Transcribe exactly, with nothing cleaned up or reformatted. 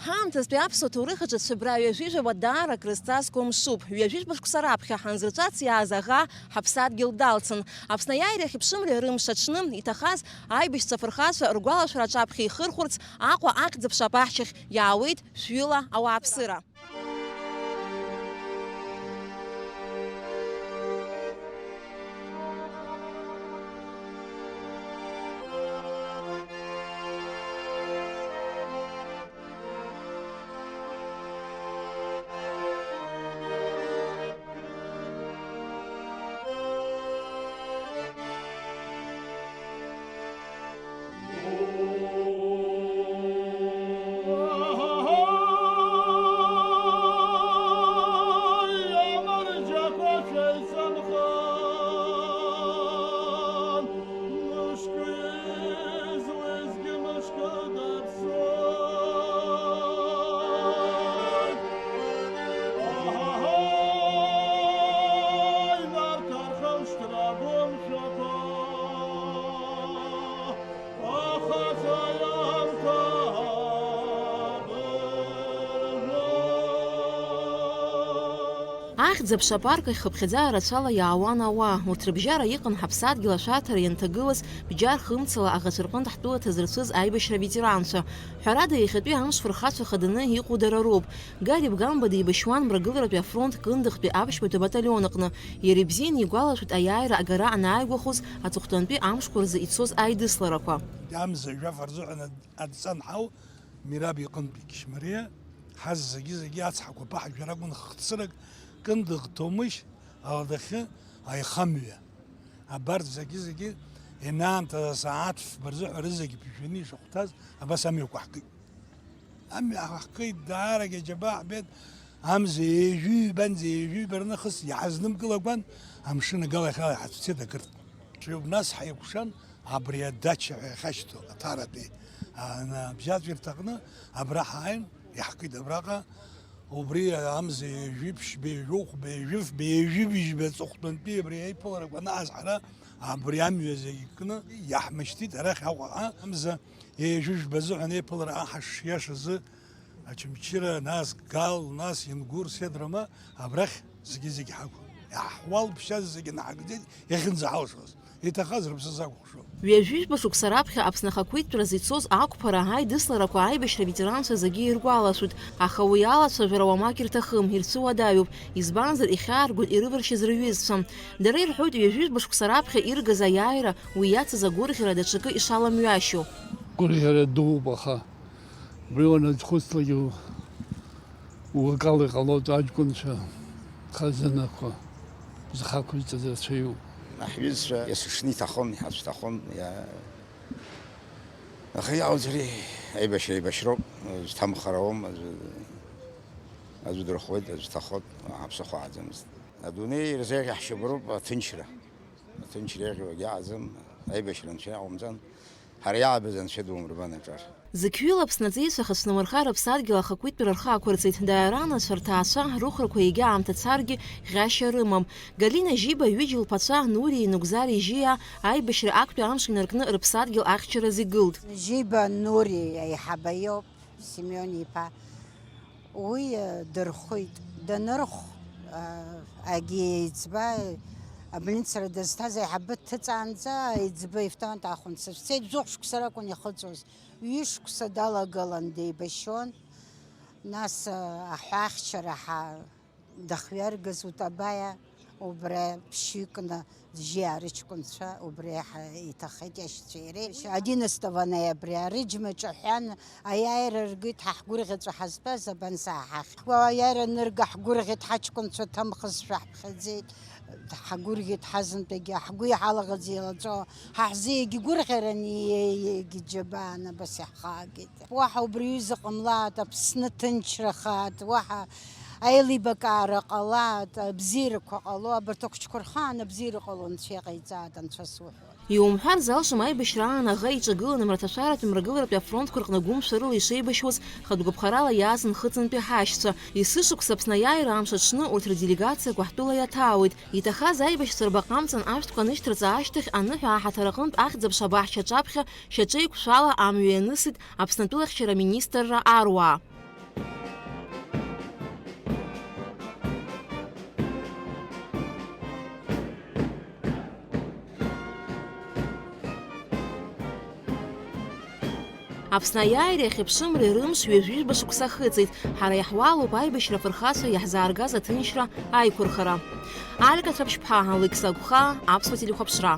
Ҳаамҭазтәи аԥсуа ҭоурых аҿы цәыббра ҩажәижәаба даара акрызҵазкуа мшуп. Ҩажәижәба шықәса раԥхьа ҳанзырҵәац иааз аӷа ҳаԥсадгьыл далцын. Аԥсны аиааира ахьыԥшымреи рымш аҽны, иҭахаз аибашьцәа фырхацәа ргәалашәара аҿаԥхьа ихырхәарц Аҟәа ахьӡ-аԥша абаҳчахь иаауеит шәҩыла ауааԥсыра. Ахьӡ-аԥша апарк ахь хыԥхьаӡа рацәала иаауан ауаа. Урҭ рыбжьара иҟан ҳаԥсадгьыл ашәарҭара ианҭагылаз, бџьар хымцала аӷацәа рҟынтә ҳтәыла ҭазырцәыз аибашьра аветеранцәа. Ҳәарада, иахьатәи амш фырхацәа хаданы иҟоу дара роуп. Гари Бгамба деибашьуан Мрагыларатәи афронт Кындыӷтәи аԥшьбатәи баталион аҟны. Иара ибзианы игәалашәоит аиааира агара анааигәахоз аҵыхәтәантәи амшқәа рзы ицоз аидысларақәа. Амза жәаф рзыҳәан адҵа анҳау, Мираб иҟынтәи Кьышьмариа, ҳаззагьы-зегьы ацҳақәа ԥаҳжәар акәын хҭысрак, Кындыӷ Ҭомышь аладахьы аихамҩа. Абарҭ зегьы-зегьы ианаамҭаз асааҭ фба рзыҳәа рызегьы ԥыжәжәаны ишахәҭаз, абас амҩақәа ҳкит. Амҩа ҳкит, даарагьы аџьабаа ҳбеит, амза ҩажәи ҩбанӡа, ҩажәи ҩба рнахыс иҳазнымкылакәан, амшын агалахьала иҳацәцеит акырҭ. Нас ҳаикәшан, абри адача ҳәа иахьашьҭоу Аҭаратәи, а, на-, абжьаӡырҭаҟны абра ҳааин, иаҳкит абраҟа, убри амза ҩажәи ԥшьба, ҩажәи хәба, ҩажәи фба, ҩажәи быжьба аҵыхәтәантәи абри аиԥыларақәа анаҳаз ҳара абри амҩа зегь кны иаҳмышьҭит арахь Аҟәаҟа. Амза ҩажәи жәба азыҳәан аиԥылара аҳ-, ҳашиашазы Очамчыра, нас Гал, нас Ингур, Седрама, абрахь зегьы-зегьы ҳақәын. Иаҳуалԥшьаз зегьы наҳагӡеит, иахьынӡаҳалшоз. Иҭахаз рыԥсы закәыхшоуп. Ҩажәижәба шықәса раԥхьа Аԥсны ахақәиҭтәразы ицоз ақәԥара, аидысларақәа, аибашьра аветеранцәа зегьы иргәалашәоит, аха уи алацәажәара уамак ирҭахым, ирцәыуадаҩуп, избанзар, ихьааргоит ирываршьыз рҩызцәа. Дара ирҳәоит, ҩажәижәба шықәса раԥхьа иргаз аиааира уи иацыз агәырӷьара даҽакы ишаламҩашьо. Гәырӷьара дууп, аха Убри уаназхәыцлакгьы, уакала иҟалоит аҷкәынцәа, хазынақәа зхақәиҵаз рацәаҩуп. Ҳҩызцәа есышны иҭахон, иҳацәҭахон, иа-, аха иалҵри, аибашьра еибашьроуп, аӡә дҭамхарауам, аӡә, аӡә дырхуеит, аӡә дҭахоит, ҳаԥсахәы ааӡамызт. Адунеи ирзеиӷьаҳшьабароуп аҭынчра. Аҭынчра еиӷьу агьааӡам, аибашьра анцәа иаҟамҵан, ҳара иаабаз анцәа думырбан аҿар. Зықьҩыла Аԥсны аҵеицәа хацәнмырха рыԥсадгьыл ахақәиҭтәра рхы ақәырҵеит, дааранацәа рҭаацәа рыхәрақәа егьа аамҭа царгьы ӷьашьа рымам. Галина Жьиба ҩыџьа лԥацәа Нуриеи Нугзари Жьиа аибашьра актәи амш инаркны рыԥсадгьыл ахьчараз игылт. Жьиба Нури аиҳабы иоуп, Семион иԥа. Уи, э, дырхәит. Данырхә, э, агьи еиҵба, э, абольницара дызҭаз аиҳабы дҭыҵаанӡа, аиҵбы ифтауан, даахон. Сышцеит, жәохә шықәса ракәын ихыҵуаз. Ҩышықәса далагалан деибашьуан. Нас, э, аҳәаахьчара ҳа-, дахҩаргаз утабаиа, убра ԥшьҩыкны Жьиа рыҷкәынцәа убри ҳа-, иҭахеит иашьцәеи иареи. Одиннадцатого ноября рыџьма ҿаҳәан, аиааира ргеит, ҳа ҳгәырӷьаҵәа ҳазтәаз абанзаа ҳахь. Уа аиааира анырга ҳгәырӷьеит, ҳаҷкәынцәа ҭамхызшәа ҳԥхьаӡеит, ҳагәырӷьеит ҳазынтәагьы, ҳгәы иҳалагаӡа еилаҵәо, ҳа ҳзы егьгәырӷьаран, егьџьабаан абас иаҳхаагеит. Уаҳа убри аҩыза ҟамлааит, Аԥсны ҭынчрахааит, уаҳа аилибакаара ҟалааит, абзиарақәа ҟало, абарҭ ахәыҷқәа рхаан абзиара ҟало Анцәа иҟаиҵааит, Анцәа суҳәоит. Иумҳәар залшом, аибашьраан аӷа иҿагыланы Мраҭашәаратәи Мрагыларатәи афронтқәа рҟны гәымшәарыла ишеибашьуаз, хатә гәаԥхарала иааз Нхыҵынтәи ҳашьцәа. Есышықәса Аԥсны аиааира амш аҽны урҭ рделегациақәа ҳтәыла иаҭаауеит. Иҭахаз аибашьцәа рбаҟа амҵан ашәҭқәа анышьҭарҵа ашьҭахь, аныҳәа аҳаҭыр аҟынтә ахьӡ-аԥша абаҳча аҿаԥхьа шьаҿеиқәшәала амҩа ианысит Аԥснытәыла ахьчара министрра аруаа. Аԥсны аиааира иахьыԥшымреи рымш ҩажәижәба шықәса ахыҵит. Ҳара иаҳуалуп аибашьра афырхацәа иаҳзааргаз аҭынчра аиқәырхара. Алика Ҭраԥшьԥҳа, Алықьса Агәхаа, Аԥсуа телехәаԥшра.